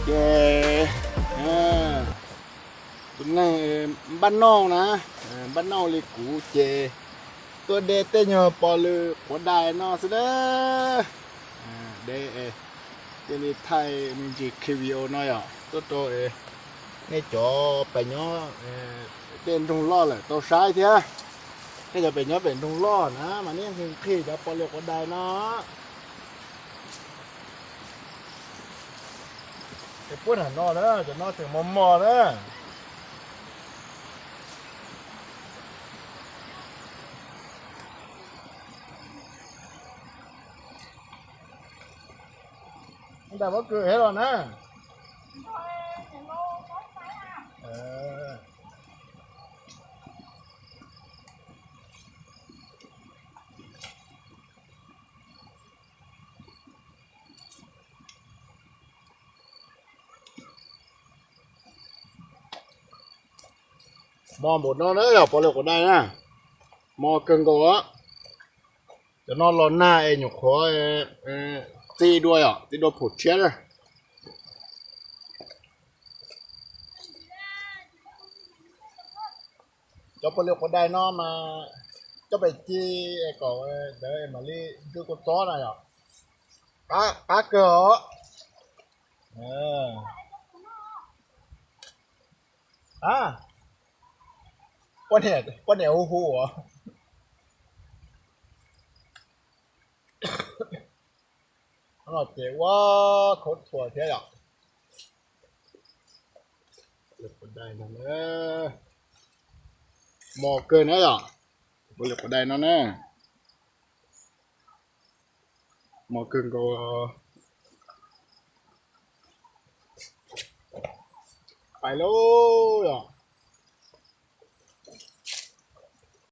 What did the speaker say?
Ces tus neeg npaj nauj na, npaj nauj li kuv ces tuaj de tej nyuag pos lwm quav dais no xwb na. De, cia li thaij me ntsis khi video no yom, tuaj rau nej cov pem nyob tej nroog loj lawm tau saib thiab. Nej cov pem nyob pem nroog loj na mas nej nqhis nqhis cov pos lwm quav dais no. Es puab nram no na, cov no tseem mos mos na. Ntais pob kws thiab los na. Mos npaum no na yog pos lwm quav dais na. Mos kawg nkaus os. Cov no los nag es nyuam qhuav txi dua yom, txi dua phom tshiab na. Cov pos lwm quav dais no mas coj pem ci kom ntawd mam li ntsw kua txob na yom. Qab kawg os. Poj niam hu hu os. Ces ua khaub thuas thiab yom. Mos kawg na yom. Pos lwm quav dais no na. Mos kawg nkaus. Pais lauj yom.